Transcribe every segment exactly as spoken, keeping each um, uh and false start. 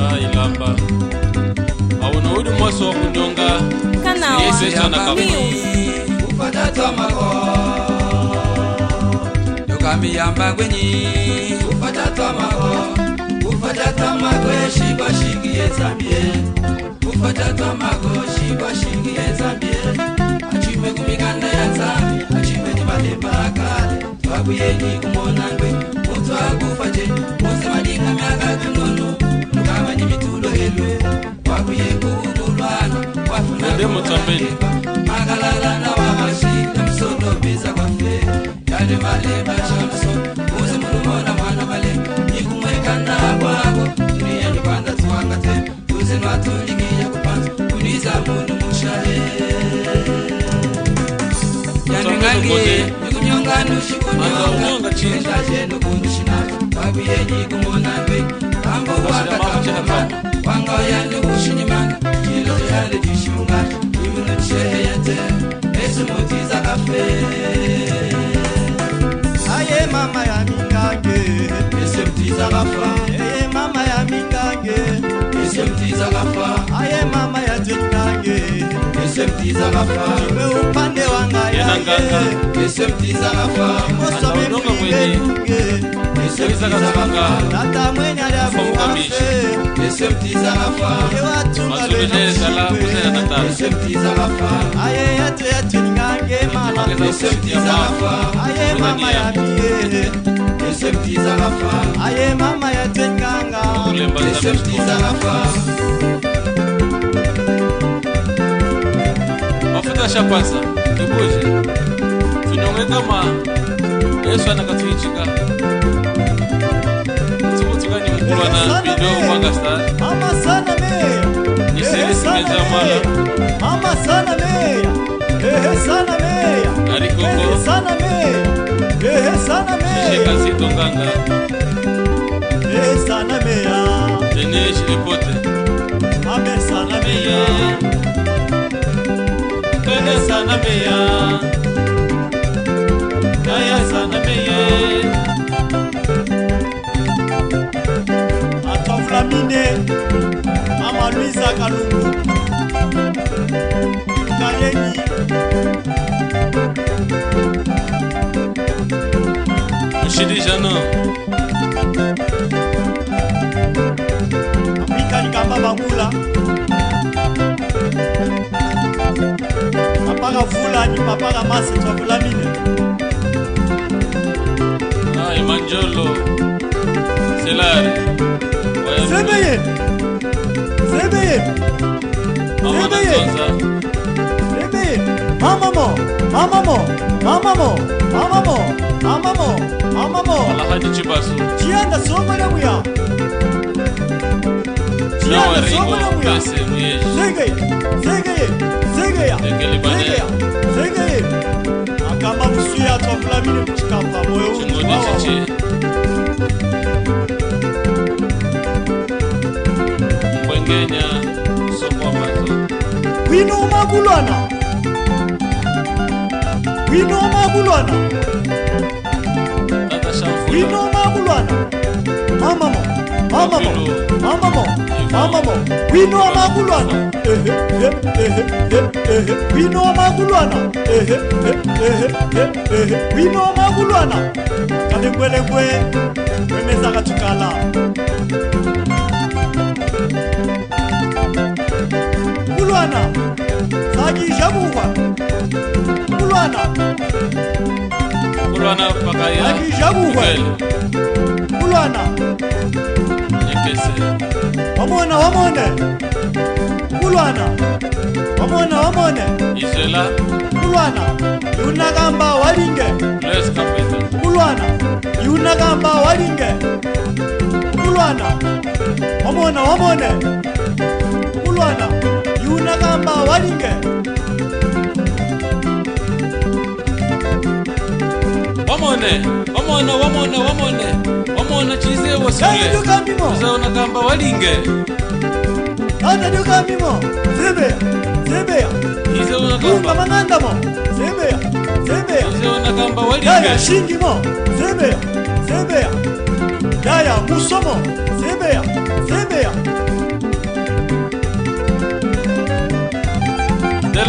Ah, ilamba. Auna udi mwaso wa kunyonga. Kanawa. Yesu Kristu anakaba. News. Kupata twamako. Ndoka miyamba kwenyi. Kupata twamako. Kupata twamako, shibwa shingi ye Nzambi. Kupata twamako, shibwa shingi ye Nzambi. Achime kumikanda ya Nzambi, achime ni malemba akale. Twakuyeni kumona ngwe, mutu akufwa je, muze malinga miaka tununu, nukama ni mitulo elwe, kwakuye kukulwana, kwafuna Nde mutambeni. Makalala na wamashi, na msondo biza kwa fe, yale malemba chanso, muze mulumona mwana male, nikumweka na kwako, tuyeni kwanda tuwangate, tuze nwatulikiya kupanza, kuniza munu mushahe. Yangange, nikunyonga nushi kunyonga, unyonga chinji. Enga jenu kunushina, babu yenyi kumona ngwe. Ambo wakatama, wanga yanu kushinyimanga, chilo yale chishunga, imunu chishehe yete, ese mutiza kafe. Aye mama ya mingange. Ese mutiza kafa. Eye mama ya mingange. Ese mutiza kafa. Aye mama ya tetange. Ese mutiza kafa. Chimwe upande wanga ya ye. Ese mutiza kafa. Chimwe some mwibe nge. Ese mutiza kafa. Tata mwenya lya kuwase. Ese mutiza kafa. Ye watu mazulu mabena je sala kushikwe. Kuzena na tata. Ese mutiza kafa. Aye yate yate ningange mama. Ese mutiza kafa. Aye mama ya miye. Ese mutiza kafa. Aye mama ya tekanga. Kulemba ese mutiza kafa. Mafuta shapasa, tubuje. Tunyonge kama Yesu anakatuichika. Tukutuka ni mkulwana video kwanga star. Mama sana me. Ni siri simeza mala. Mama sana me. Ehe sana meya. Arikoko. Ehe sana meya. Ehe sana meya. Shishika zito nganga. Ehe sana meya. Denis Epote. Amen sana meya. Ehe sana meya. Kaya sana meya. Atwavulamine, Mama Luisa Kalungu, Kaleni. Mushidi Jano. Afrika Likamba Bangula. Papa Kavula ni Papa Kamase, twavulamine. Ah, Emanjolo. Selari. Sebeye. Sebeye. Mama Sebeye. Natonza. Sebeye. Mama mo. Mama mo. Mama mo. Mama mo. Mama mo. Mama mo. Alahadi Chibasu. Chianda soko lya kuya. Chiana soko na muya. Zengeye, zengeye, zengeya, zengeya, zengeye. Akamba kusuya twavulamine kuchikapa moyo uti wawa. Mbwengenya, soko wa mazo. Wino makulwana. Wino makulwana. Tata Shamvula. Wino makulwana. Mama mo. Mama mo. Mama mo. Mama mo. Wino makulwana. Ehe, ehe, ehe, ehe, ehe. Wino makulwana. Ehe, ehe, ehe, ehe, ehe. Wino makulwana. Kalengwelengwe. Kwemeza katukala. Kulwana. Saki jabuwa. Kulwana. Kulwana pakaya. Saki jabuwa. Kulwana. Nyekese. Wamona, wamone. Kulwana. Wamona, wamone. Izela. Kulwana. Yunakamba walinge. Blaise Kapeta. Kulwana. Yunakamba walinge. Kulwana. Wamona, wamone. Kulwana. Yunakamba walinge. Wamone, wamona, wamona, wamone. Wamona chize wasule. Kaya ndio kamimo. Chize unakamba walinge. Ana ndio kamimo. Zebeya, zebeya. Chize unakamba. Bunga manganda mo. Zebeya, zebeya. Chize unakamba walinge. Yaya shingi mo. Zebeya, zebeya. Yaya musomo. Zebeya, zebeya.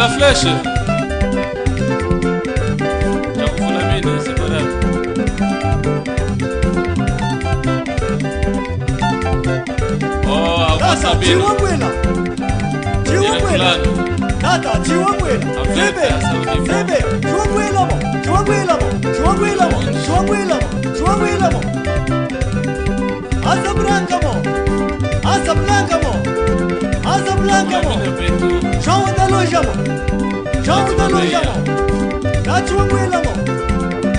La flèche. Chakuvula mine, c'est pas grave. Oh, abusa bino. Chiwabwela. Chiwabwela. Tata, chiwabwela. Zebeya, zebeya. Chiwabwela mo, chiwabwela mo, chiwabwela mo, chiwabwela mo, chiwabwela mo. Asa blanca mo. Asa blanca mo. Asa blanca mo. João da Loja mo. João da Loja mo. Dachi wangwela mo.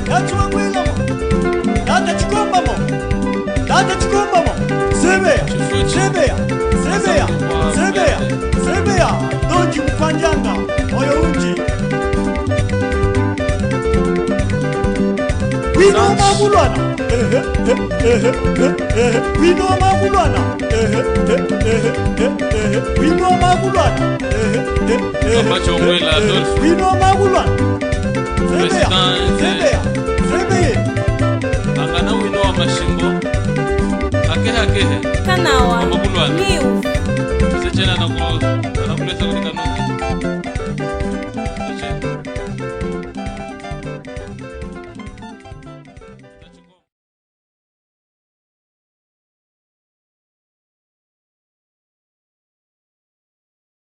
Dachi wangwela mo. Tata Chikomba mo. Tata Chikomba mo. Zebeya. Zebeya. Zebeya. Zebeya. Zebeya. Donji Mukwanjanga. Oyo unji. Wino makulwana. Ehe, ehe, ehe, ehe, ehe. Wino makulwana. Ehe, ehe, ehe, ehe, ehe. Wino makulwana. Ehe, ehe, ehe, Mama Chongwela ehe, ehe. Adolphe. Wino makulwana. Zebeya, President, zebeya, zebeya. Angana wino wa mashimbo. Akehe, akehe. Kanawa.